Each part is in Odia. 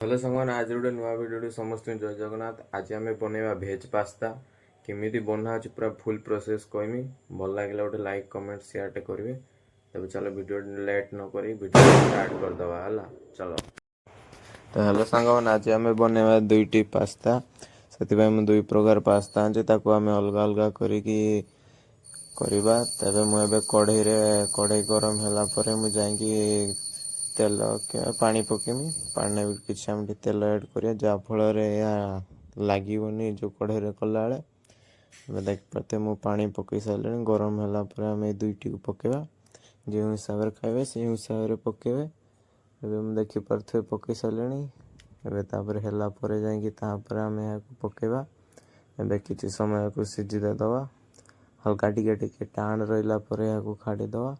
ହ୍ୟାଲୋ ସାଙ୍ଗମାନେ, ଆଜି ଗୋଟେ ନୂଆ ଭିଡ଼ିଓଟି ସମସ୍ତଙ୍କୁ ଜୟ ଜଗନ୍ନାଥ। ଆଜି ଆମେ ବନେଇବା ଭେଜ୍ ପାସ୍ତା। କେମିତି ବନା ଅଛି, ପୁରା ଫୁଲ୍ ପ୍ରୋସେସ୍ କହିମି। ଭଲ ଲାଗିଲା ଗୋଟେ ଲାଇକ୍, କମେଣ୍ଟ, ସେୟାରଟେ କରିବେ। ତେବେ ଚାଲ, ଭିଡ଼ିଓ ଲେଟ୍ ନ କରି ଭିଡ଼ିଓ ଷ୍ଟାର୍ଟ କରିଦେବା। ହେଲା, ଚାଲ। ତ ହ୍ୟାଲୋ ସାଙ୍ଗମାନେ, ଆଜି ଆମେ ବନେଇବା ଦୁଇଟି ପାସ୍ତା। ସେଥିପାଇଁ ମୁଁ ଦୁଇ ପ୍ରକାର ପାସ୍ତା ଆଣିଛି, ତାକୁ ଆମେ ଅଲଗା ଅଲଗା କରିକି କରିବା। ତେବେ ମୁଁ ଏବେ କଢ଼େଇରେ, କଢ଼େଇ ଗରମ ହେଲା ପରେ ମୁଁ ଯାଇକି ତେଲ କିମ୍ବା ପାଣି ପକେଇମି। ପାଣିରେ ବି କିଛି ଆମେ ଟିକେ ତେଲ ଆଡ଼୍ କରିବା, ଯାହାଫଳରେ ଏହା ଲାଗିବନି ଯେଉଁ କଢ଼େଇରେ କଲାବେଳେ। ଏବେ ଦେଖିପାରୁଥିବେ, ମୁଁ ପାଣି ପକେଇ ସାରିଲିଣି। ଗରମ ହେଲା ପରେ ଆମେ ଏଇ ଦୁଇଟିକୁ ପକେଇବା। ଯେଉଁ ହିସାବରେ ଖାଇବେ, ସେଇ ହିସାବରେ ପକେଇବେ। ଏବେ ମୁଁ ଦେଖିପାରୁଥିବେ, ପକେଇ ସାରିଲିଣି। ଏବେ ତାପରେ ହେଲା ପରେ ଯାଇକି ତାପରେ ଆମେ ଏହାକୁ ପକେଇବା। ଏବେ କିଛି ସମୟ ଏହାକୁ ସିଝି ଦେବା। ହାଲକା ଟିକେ ଟିକେ ଟାଣ ରହିଲା ପରେ ଏହାକୁ କାଢ଼ିଦେବା।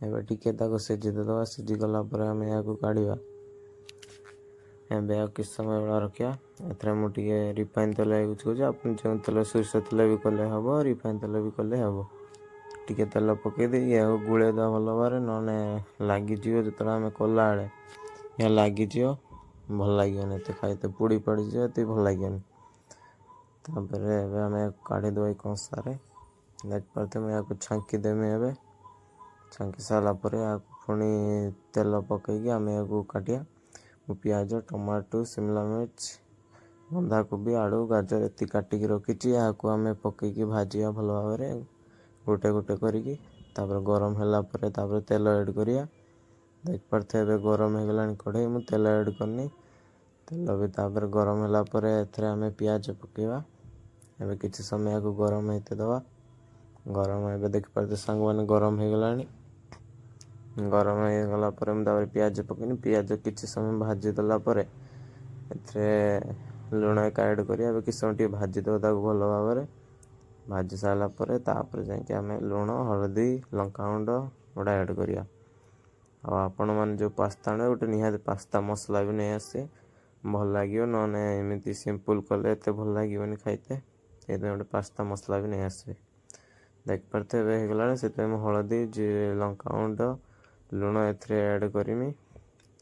ଏବେ ଟିକେ ତାକୁ ସିଝି ଦେବା। ସିଝିଗଲା ପରେ ଆମେ ଏହାକୁ କାଢ଼ିବା। ଏବେ ଆଉ କିଛି ସମୟ ବେଳା ରଖିବା। ଏଥିରେ ମୁଁ ଟିକେ ରିଫାଇନ୍ ତେଲ ୟୁଜ୍ କରୁଛି। ଆପଣ ଯେଉଁ ତେଲ, ସୋରିଷ ତେଲ ବି କଲେ ହେବ, ରିଫାଇନ୍ ତେଲ ବି କଲେ ହେବ। ଟିକେ ତେଲ ପକାଇ ଦେଇକି ଏହାକୁ ଗୋଳେଇ ଦେବା ଭଲ ଭାବରେ, ନହେଲେ ଲାଗିଯିବ। ଯେତେବେଳେ ଆମେ କଲାବେଳେ ଏହା ଲାଗିଯିବ, ଭଲ ଲାଗିବନି ଏତେ ଖାଇତେ। ପୋଡ଼ି ପଡ଼ିଯିବ, ଏତେ ଭଲ ଲାଗିବନି। ତାପରେ ଏବେ ଆମେ କାଢ଼ିଦେବା ଏଇ କଂସାରେ। ଦେଖିପାରୁଥିବେ, ମୁଁ ଏହାକୁ ଛାଙ୍କି ଦେମି। ଏବେ ଛାଙ୍କି ସାରିଲା ପରେ ଏହାକୁ ପୁଣି ତେଲ ପକାଇକି ଆମେ ଏହାକୁ କାଟିବା। ମୁଁ ପିଆଜ, ଟମାଟୋ, ସିମଲା ମିର୍ଚ, ବନ୍ଧାକୋବି, ଆଳୁ, ଗାଜର ଏତିକି କାଟିକି ରଖିଛି। ଏହାକୁ ଆମେ ପକାଇକି ଭାଜିବା ଭଲ ଭାବରେ ଗୋଟେ ଗୋଟେ କରିକି। ତାପରେ ଗରମ ହେଲା ପରେ ତାପରେ ତେଲ ଆଡ଼୍ କରିବା। ଦେଖିପାରୁଥିବେ, ଏବେ ଗରମ ହେଇଗଲାଣି କଢ଼େଇ, ମୁଁ ତେଲ ଆଡ଼୍ କରିନି। ତେଲ ବି ତାପରେ ଗରମ ହେଲା ପରେ ଏଥିରେ ଆମେ ପିଆଜ ପକାଇବା। ଏବେ କିଛି ସମୟ ଏହାକୁ ଗରମ ହେଇତେ ଦେବା। ଗରମ ଏବେ ଦେଖିପାରୁଥିବେ ସାଙ୍ଗମାନେ, ଗରମ ହେଇଗଲାଣି। ଗରମ ହେଇଗଲା ପରେ ମୁଁ ତାପରେ ପିଆଜ ପକେଇନି। ପିଆଜ କିଛି ସମୟ ଭାଜି ଦେଲା ପରେ ଏଥିରେ ଲୁଣ ଏକା ଆଡ଼୍ କରିବା। ଏବେ କିଛି ସମୟ ଟିକେ ଭାଜିଦେବା ତାକୁ ଭଲ ଭାବରେ। ଭାଜି ସାରିଲା ପରେ ତାପରେ ଯାଇକି ଆମେ ଲୁଣ, ହଳଦୀ, ଲଙ୍କାଗୁଣ୍ଡ ଗୁଡ଼ା ଆଡ଼୍ କରିବା। ଆଉ ଆପଣମାନେ ଯେଉଁ ପାସ୍ତା ଆଣିବେ, ଗୋଟେ ନିହାତି ପାସ୍ତା ମସଲା ବି ନେଇ ଆସିବେ, ଭଲ ଲାଗିବ। ନହେଲେ ଏମିତି ସିମ୍ପଲ୍ କଲେ ଏତେ ଭଲ ଲାଗିବନି ଖାଇତେ। ସେଇଥିପାଇଁ ଗୋଟେ ପାସ୍ତା ମସଲା ବି ନେଇ ଆସିବେ। ଦେଖିପାରୁଥିବେ, ଏବେ ହେଇଗଲାଣି। ସେଥିପାଇଁ ମୁଁ ହଳଦୀ, ଲଙ୍କାଗୁଣ୍ଡ, ଲୁଣ ଏଥିରେ ଆଡ଼୍ କରିମି।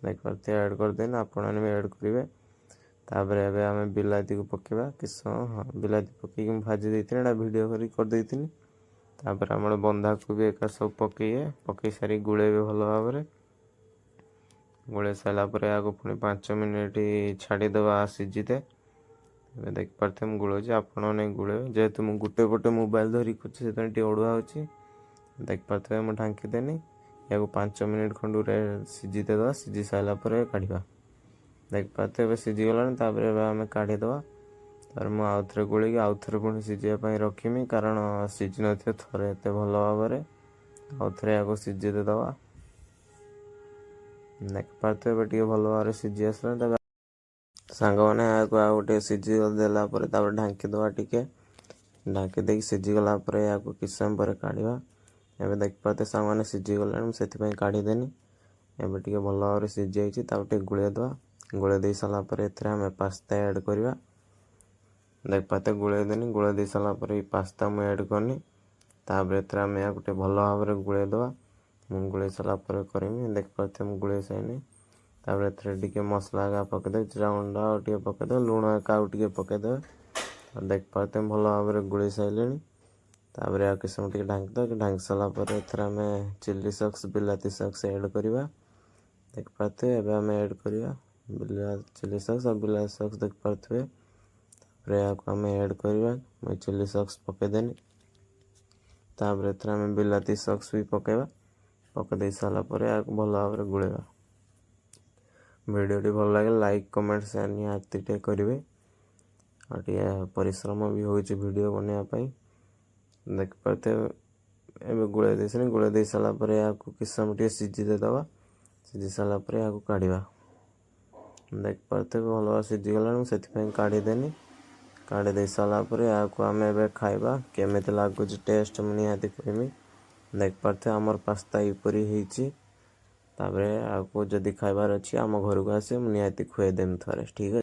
ଦେଖିପାରୁଥିବେ, ଆଡ଼୍ କରିଦେନି, ଆପଣମାନେ ବି ଆଡ଼୍ କରିବେ। ତାପରେ ଏବେ ଆମେ ବିଲାତିକୁ ପକାଇବା କିଛି ସମୟ। ହଁ, ବିଲାତି ପକାଇକି ମୁଁ ଭାଜି ଦେଇଥିଲି, ଏଇଟା ଭିଡ଼ିଓ କରିକି କରିଦେଇଥିଲି। ତାପରେ ଆମର ବନ୍ଧାକୋବି ଏକା ସବୁ ପକାଇବେ। ପକାଇ ସାରିକି ଗୋଳେଇବେ ଭଲ ଭାବରେ। ଗୋଳେଇ ସାରିଲା ପରେ ଏହାକୁ ପୁଣି 5 ମିନିଟ୍ ଛାଡ଼ିଦେବା ସିଝିତେ। ଏବେ ଦେଖିପାରୁଥିବେ, ମୁଁ ଗୋଳଉଛି, ଆପଣମାନେ ଗୋଳେଇବେ। ଯେହେତୁ ମୁଁ ଗୋଟେ ପଟେ ମୋବାଇଲ ଧରିକି କରୁଛି, ସେଥିପାଇଁ ଟିକେ ଅଡ଼ୁଆ ହେଉଛି। ଦେଖିପାରୁଥିବେ, ମୁଁ ଢାଙ୍କିଦେନି। ଏହାକୁ 5 ମିନିଟ୍ ଖଣ୍ଡରେ ସିଝି ଦେବା। ସିଝି ସାରିଲା ପରେ କାଢ଼ିବା। ଦେଖିପାରୁଥିବେ, ଏବେ ସିଝିଗଲାଣି। ତାପରେ ଏବେ ଆମେ କାଢ଼ିଦେବା। ତାପରେ ମୁଁ ଆଉ ଥରେ ଗୋଳେଇକି ଆଉ ଥରେ ପୁଣି ସିଝିବା ପାଇଁ ରଖିମି, କାରଣ ସିଝି ନଥିବ ଥରେ ଏତେ ଭଲ ଭାବରେ। ଆଉ ଥରେ ଏହାକୁ ସିଝେଇ ଦେବା। ଦେଖିପାରୁଥିବେ, ଏବେ ଟିକେ ଭଲ ଭାବରେ ସିଝି ଆସିଲାଣି। ତାପରେ ସାଙ୍ଗମାନେ, ଏହାକୁ ଆଉ ଟିକେ ସିଝି ଦେଲା ପରେ ତାପରେ ଢାଙ୍କି ଦେବା ଟିକେ। ଢାଙ୍କି ଦେଇକି ସିଝିଗଲା ପରେ ଏହାକୁ କିଛି ସମୟ ପରେ କାଢ଼ିବା। ଏବେ ଦେଖିପାରୁଥିବେ ସାଙ୍ଗମାନେ, ସିଝିଗଲାଣି, ମୁଁ ସେଥିପାଇଁ କାଢ଼ିଦେନି। ଏବେ ଟିକେ ଭଲ ଭାବରେ ସିଝି ଯାଇଛି, ତାକୁ ଟିକେ ଗୋଳେଇ ଦେବା। ଗୋଳେଇ ଦେଇ ସାରିଲା ପରେ ଏଥିରେ ଆମେ ପାସ୍ତା ଆଡ଼୍ କରିବା। ଦେଖିପାରୁଥିବେ, ଗୋଳେଇ ଦେନି। ଗୋଳେଇ ଦେଇ ସାରିଲା ପରେ ଏଇ ପାସ୍ତା ମୁଁ ଆଡ଼୍ କରିନି। ତାପରେ ଏଥିରେ ଆମେ ଏହାକୁ ଟିକେ ଭଲ ଭାବରେ ଗୋଳେଇ ଦେବା। ମୁଁ ଗୋଳେଇ ସାରିଲା ପରେ କରିମି। ଦେଖିପାରୁଥିବେ, ମୁଁ ଗୋଳେଇ ସାରିନି। ତାପରେ ଏଥିରେ ଟିକେ ମସଲା ଏକା ପକାଇଦେବେ, ଜିରା ଗୁଣ୍ଡ ଆଉ ଟିକେ ପକାଇଦେବେ, ଲୁଣ ଏକା ଆଉ ଟିକେ ପକାଇଦେବେ। ଆଉ ଦେଖିପାରୁଥିବେ, ଭଲ ଭାବରେ ଗୋଳେଇ ସାରିଲିଣି। ତାପରେ ଆଉ କିଛି ସମୟ ଟିକେ ଢାଙ୍କିଦେବା। ଢାଙ୍କି ସାରିଲା ପରେ ଏଥିରେ ଆମେ ଚିଲି ସକ୍ସ, ବିଲାତି ସକ୍ସ ଆଡ଼୍ କରିବା। ଦେଖିପାରୁଥିବେ, ଏବେ ଆମେ ଆଡ଼୍ କରିବା ଚିଲି ସକ୍ସ ଆଉ ବିଲାତି ସକ୍ସ। ଦେଖିପାରୁଥିବେ, ତାପରେ ଏହାକୁ ଆମେ ଆଡ଼୍ କରିବା। ମୁଁ ଚିଲି ସକ୍ସ ପକାଇଦେନି। ତାପରେ ଏଥିରେ ଆମେ ବିଲାତି ସକ୍ସ ବି ପକାଇବା। ପକାଇ ଦେଇ ସାରିଲା ପରେ ଏହାକୁ ଭଲ ଭାବରେ ଗୋଳେଇବା। ଭିଡ଼ିଓଟି ଭଲ ଲାଗିଲେ ଲାଇକ୍, କମେଣ୍ଟ, ସେୟାର ନିହାତି ଟିକେ କରିବେ। ଆଉ ଟିକେ ପରିଶ୍ରମ ବି ହେଉଛି ଭିଡ଼ିଓ ବନେଇବା ପାଇଁ। ଦେଖିପାରୁଥିବେ, ଏବେ ଗୋଳେଇ ଦେଇସାରିଲି। ଗୋଳେଇ ଦେଇ ସାରିଲା ପରେ ଏହାକୁ କିଛି ସମୟ ଟିକେ ସିଝି ଦେଇଦେବା। ସିଝି ସାରିଲା ପରେ ଏହାକୁ କାଢ଼ିବା। ଦେଖିପାରୁଥିବେ, ଭଲ ଭାବେ ସିଝିଗଲାଣି, ମୁଁ ସେଥିପାଇଁ କାଢ଼ିଦେନି। କାଢ଼ି ଦେଇ ସାରିଲା ପରେ ଏହାକୁ ଆମେ ଏବେ ଖାଇବା। କେମିତି ଲାଗୁଛି ଟେଷ୍ଟ, ମୁଁ ନିହାତି କହିମି। ଦେଖିପାରୁଥିବେ, ଆମର ପାସ୍ତା ଏପରି ହେଇଛି। ତାପରେ ଆକୁ ଯଦି ଖାଇବାର ଅଛି, ଆମ ଘରକୁ ଆସିବେ, ମୁଁ ନିହାତି ଖୁଆଇଦେମି ଥରେ। ଠିକ୍ ଅଛି।